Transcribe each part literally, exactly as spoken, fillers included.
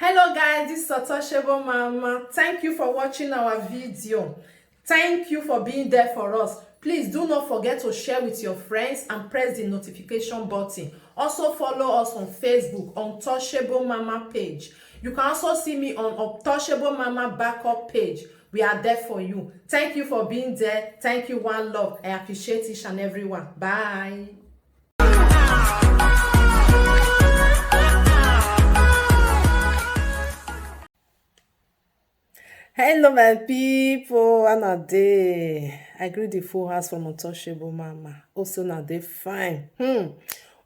Hello guys, this is Untouchable Mama. Thank you for watching our video. Thank you for being there for us. Please do not forget to share with your friends and press the notification button. Also follow us on Facebook, Untouchable Mama page. You can also see me on Untouchable Mama backup page. We are there for you. Thank you for being there. Thank you, one love. I appreciate each and every one. Bye. Hello, my people. How una dey? I greet the full house from Untouchable Mama. Also, una dey fine. Hmm.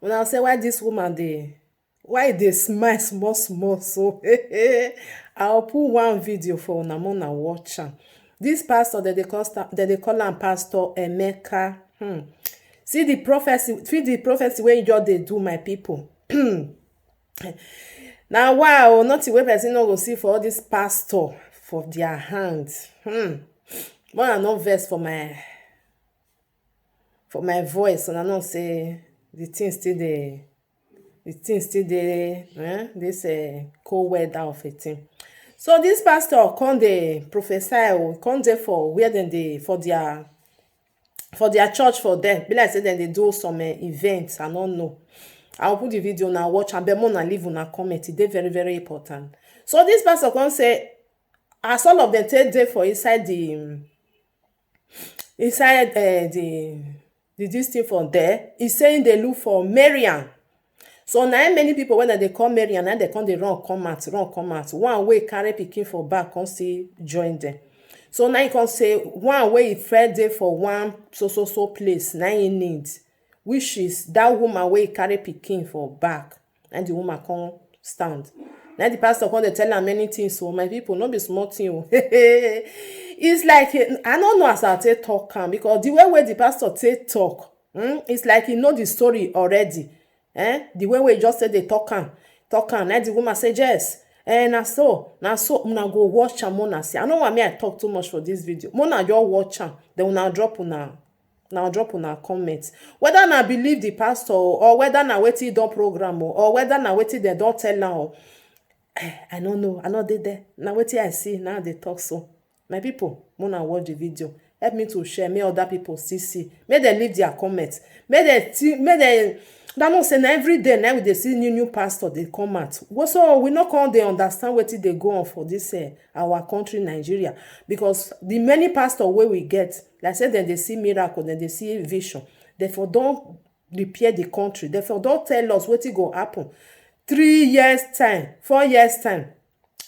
Una say, why this woman dey, why e dey smile small small so? I will put one video for una, una watch am. This pastor, dem dey call sta-, dem dey call am Pastor Emeka. Hmm. See the prophecy, see the prophecy wey e just dey do, my people. Na wa o, nothing wey person no go see for all this pastor for their hand. Hmm. But I no vex for my, for my voice, and I know say the thing still dey, the thing still dey, eh, this, eh, cold weather of a thing. So this pastor come dey prophesy o, come dey for where dem dey, for their, for their church for there. Be like say dem dey do some, eh, events, I no know. I will put the video, una watch am, but make una leave una comment. E dey very, very important. So this pastor come say, as all of them take dey for inside the, um, inside, eh, the, the this thing for there, e say e dey look for Mariam. So na im many people, when dem dey call Mariam, na dem come dey run come out, run come out. One wey carry pikin for back come still join them. So na im come say one wey e first dey for one so so so place, na im need, which is that woman wey e carry pikin for back. And the woman come stand. Now the pastor come dey tell am many things. So my people, no be small thing o. It's like, eh, I no know as I take talk am, because the way wey the pastor take talk, hmm, it's like he know the story already. Eh? The way wey he just say dey talk am, talk am. Now the woman say, "Yes, eh, na so, na so." Una go watch am, una see. I no want me I talk too much for this video. Una just watch am, then una drop una, una drop una comment. Whether na believe the pastor o, or whether na wetin he don program o, or whether na wetin dem don tell am o, eh, I no know. I no dey there. Na wetin I see, na I dey talk so. My people, make una watch the video. Help me to share, make other people still see. Make dem leave their comment. Make dem thi-, make dem, una know say na every day na we dey see new new pastor dey come out. Wo-, so we no come dey understand wetin dey go on for this, eh, our country Nigeria, because the many pastor wey we get, like say dem dey see miracle, dem dey see vision, dem for don repair the country, dem for don tell us wetin go happen three years time, four years time.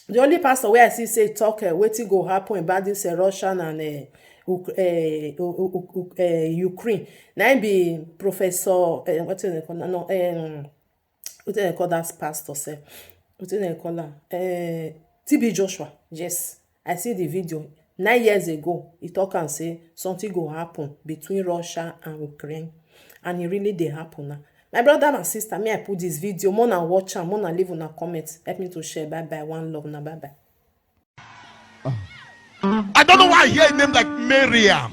The only pastor wey I see say talk, eh, wetin go happen about this, eh, Russian and, eh, Uk-, eh, U-, U-, U-, U-, eh, Ukraine, na im be Professor, eh, wetin dem call am? No, um, wetin dem call that pastor sef? Wetin dem call am? Eh, T B Joshua. Yes, I see the video nine years ago. He talk am say something go happen between Russia and Ukraine, and e really dey happen now. My brother and sister, me I put this video, make una watch am, make una leave una comment. Help me to share. Bye bye, one love, na bye bye. I don't know why I hear a name like Miriam.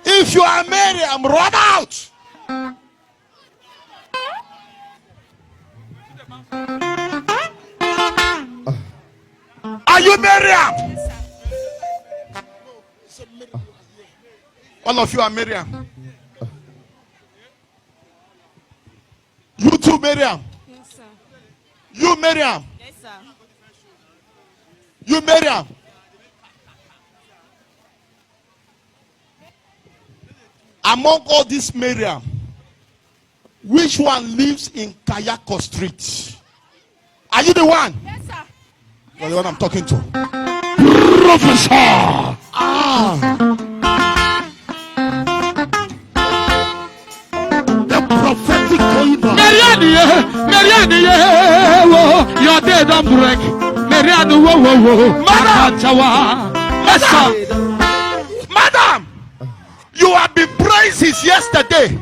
If you are Miriam, run out. Are you Miriam? All of you are Miriam. You too, Miriam. Yes, sir. You, Miriam. Yes, sir. You, Miriam. Among all these Miriam, which one lives in Kayako Street? Are you the one? Yes, sir. You're the one I'm talking to. Professor! Ah! The prophetic favor. Mariani ye, Mariani ye, wo, your day don break. Mariani wo wo wo. Madam! Akachawa. Yes, sir. Madam! You have been praying since yesterday.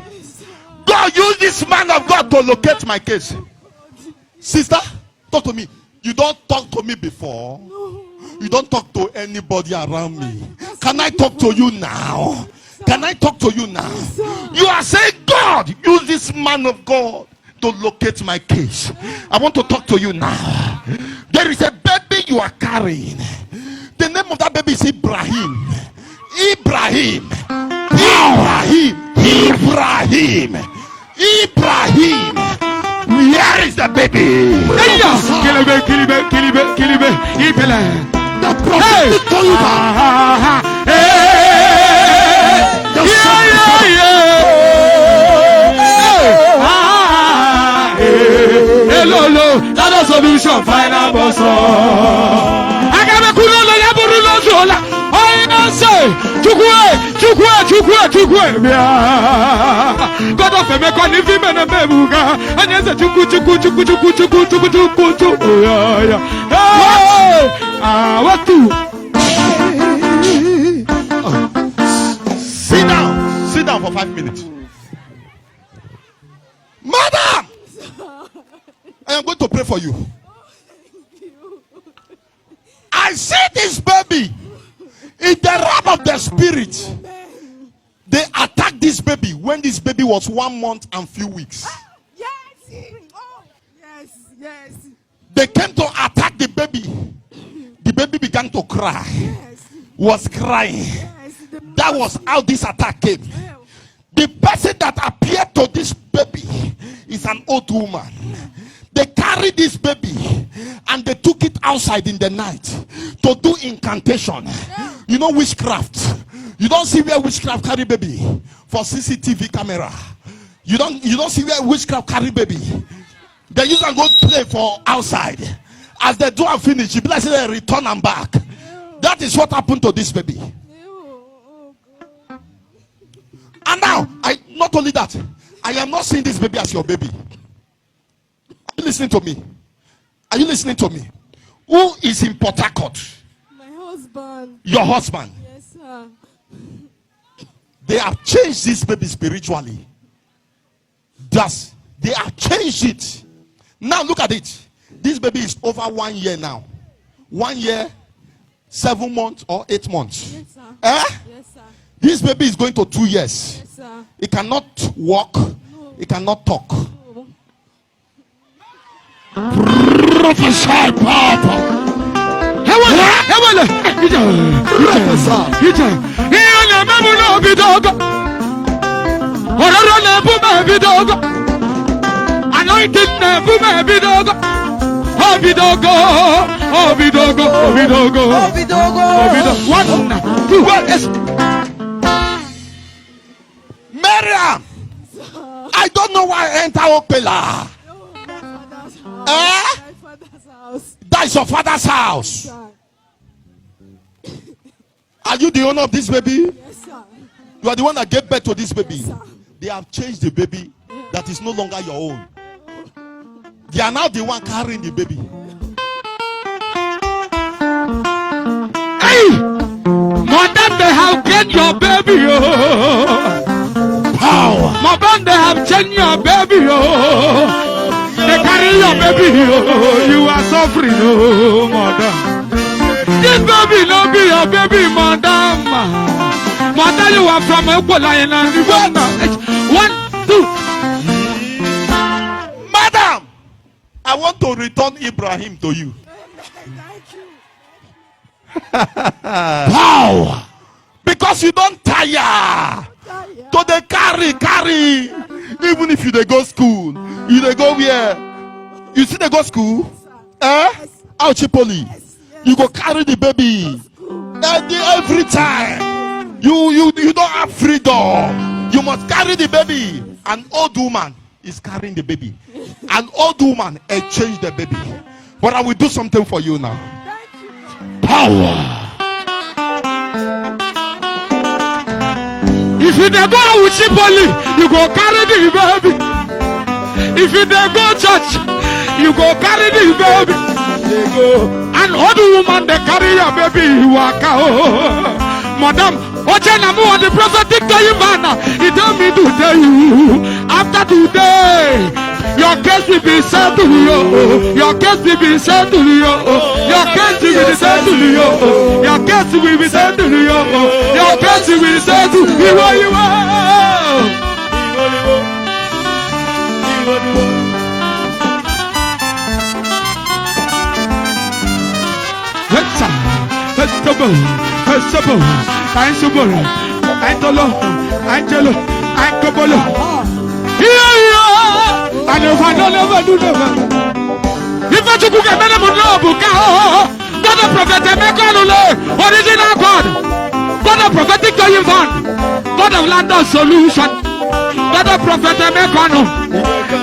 God, use this man of God to locate my case. Sister, talk to me. You don't talk to me before. You don't talk to anybody around me. Can I talk to you now? Can I talk to you now? You are saying, God, use this man of God. to locate my case. I want to talk to you now. There is a baby you are carrying. The name of that baby is Ibrahim. Ibrahim. Ibrahim. Ibrahim. Ibrahim. Where is the baby? Hey, yeah. Kilibe, kilibe, kilibe, kilibe. Ibele. The prophet. Hey. Told you that. Ah, ah, ah. Hey. The yeah, yeah, yeah. Hey. Ah, ah, ah. Hey. Hello, hello. That is solution final boss. Agabe kuno lo ya buru lo zola. Oye, say, Chukwu, Chukwu, Chukwu, Chukwu, yeah. God of Emeka, if he men a bebuga, and yes, Chukwu, Chukwu, Chukwu, Chukwu, Chukwu, Chukwu, Chukwu, Chukwu, yeah, yeah. Hey! Ah, what two? Sit down. Sit down for five minutes. Madam! I am going to pray for you. I see this baby in the realm of the spirit. They attacked this baby when this baby was one month and few weeks. Yes. Oh, yes, yes. They came to attack the baby. The baby began to cry. Yes. Was crying. Yes, the That was how this attack came. Well, The person that appeared to this baby is an old woman. They carried this baby and they took it outside in the night to do incantation. You know witchcraft. You don't see where witchcraft carry baby for C C T V camera. You don't you don't see where witchcraft carry baby. They use and go play for outside. As they do and finish, you bless them, return and back. That is what happened to this baby. And now, I not only that, I am not seeing this baby as your baby. Are you listening to me? Are you listening to me? Who is in Port Harcourt? My husband. Your husband. Yes, sir. They have changed this baby spiritually. Thus, they have changed it. Now look at it. This baby is over one year now. One year, seven months or eight months. Yes, sir. Eh? Yes, sir. This baby is going to two years. Yes, sir. He cannot walk. No. He cannot talk. No. Prophesy, Papa. Ewele, ewele. Ije, ije, ije. Ihe na-eme m n'obidogo. Ororo na-ebu m ebidogo. Anointing na-ebu m ebidogo. Obidogo, obidogo, obidogo. Obidogo. Obidogo. One, two, yes. Miriam, I don't know why I enter Okpela. No, my father's house. Eh? My father's house. That's your father's house. Sir. Are you the owner of this baby? Yes, sir. You are the one that gave birth to this baby. Yes, sir. They have changed the baby that is no longer your own. They are now the one carrying the baby. Hey! Madam, they have changed your baby, oh. Power. Madam, they have changed your baby, oh. They carry your baby, oh. You are suffering, oh, madam. This baby no be your baby, madam. Madam, you are from Ekwela and the one, one, two. Madam, I want to return Ibrahim to you. Thank you. Power. Because you don't tire. Tire. To dey carry, carry. Even if you dey go school, you dey go where? You still dey go school? Yes, sir. Eh? Yes, sir. Auchi Poly. Yes, yes. You go carry the baby. Go school. Every, every time. You, you, you don't have freedom. You must carry the baby. An old woman is carrying the baby. An old woman, eh, change the baby. But I will do something for you now. Thank you. Power. If you dey go Auchi Poly, you go carry the baby. If you dey go church, you go carry the baby. An old woman dey carry your baby waka, oh. Madam, Oche na mu on the prophetic to you, man. He tell me to tell you, after today, your case will be settled, yo. Your case will be settled, yo. Your case will be settled, yo. Your case will be settled, yo. Your case will be settled. Iwo, iwo. Kosobo, Kaisubora, Kaitolo, Angelo, Aikobolo. Iyo, iyo. Anova, no, never do, never. Ife Chukwu ga-emere m n'obu ka o. God of Prophet Emeka Onule, original God. God of prophetic deliverance. God of land of solution. God of Prophet Emeka Onu.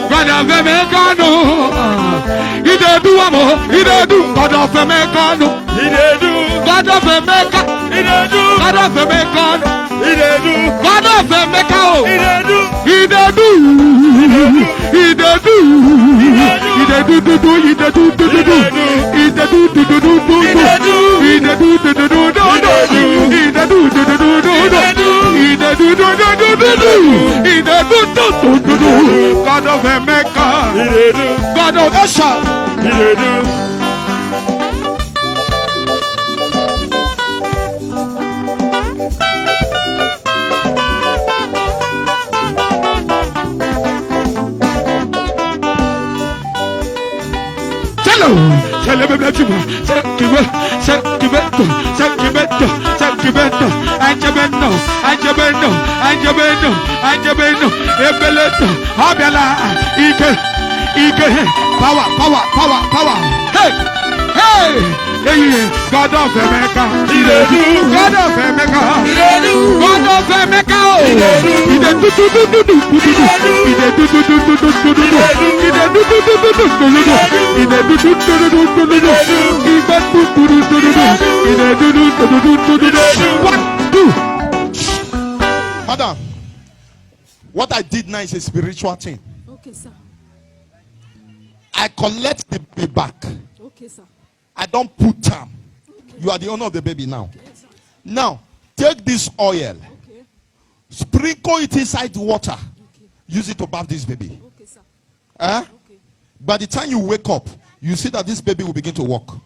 God of Emeka Onu. He dey do am o. He dey do. God of Emeka Onu. He dey do. God of Emeka. He dey do. God of Emeka Onu. He dey do. God of Emeka o. He dey do. He dey do. He dey do. He dey do do do. He dey do do do do. He dey do do do do do. He dey do do do do do. He dey do do do do do. He dey do do do do do. He dey do do do do do. He dey do do do do do. God of Emeka. He dey do. God of Esha. He dey do. Hello, celebrate you. Sentimental, sentimental, sentimental. Anjabendo, anjabendo, anjabendo, anjabendo. Ebeleto, Abiala, Ike, Ike. Power, power, power, power. Hey, hey, hey. God of Emeka. He dey do. God of Emeka. He dey do. God of Emeka. Oh. He dey do. He dey do do do do do do do. He dey do do do do do do do do. He dey do do do do do do do do. He dey do do do do do do do. He dey do do do do do do. He dey do do do do do do do. One, two. Madam, what I did now is a spiritual thing. Okay, sir. I collect the baby back. Okay, sir. I don't put time. You are the owner of the baby now. Now, take this oil, sprinkle it inside water, use it to bath this baby. Eh? By the time you wake up, you see that this baby will begin to walk.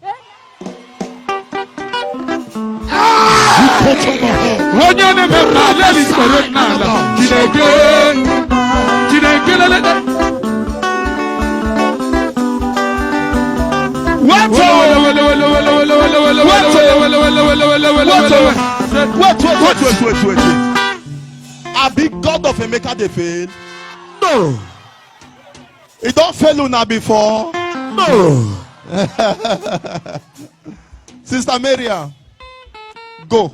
Onye na-eme ka ala eluigwe n'ala, Chineke, Chineke lelele. Wait, oh. Wait, oh. Wait, wait, wait, wait, wait, wait. Abi God of Emeka dey fail? No. He don fail una before? No. Sister Maria, go.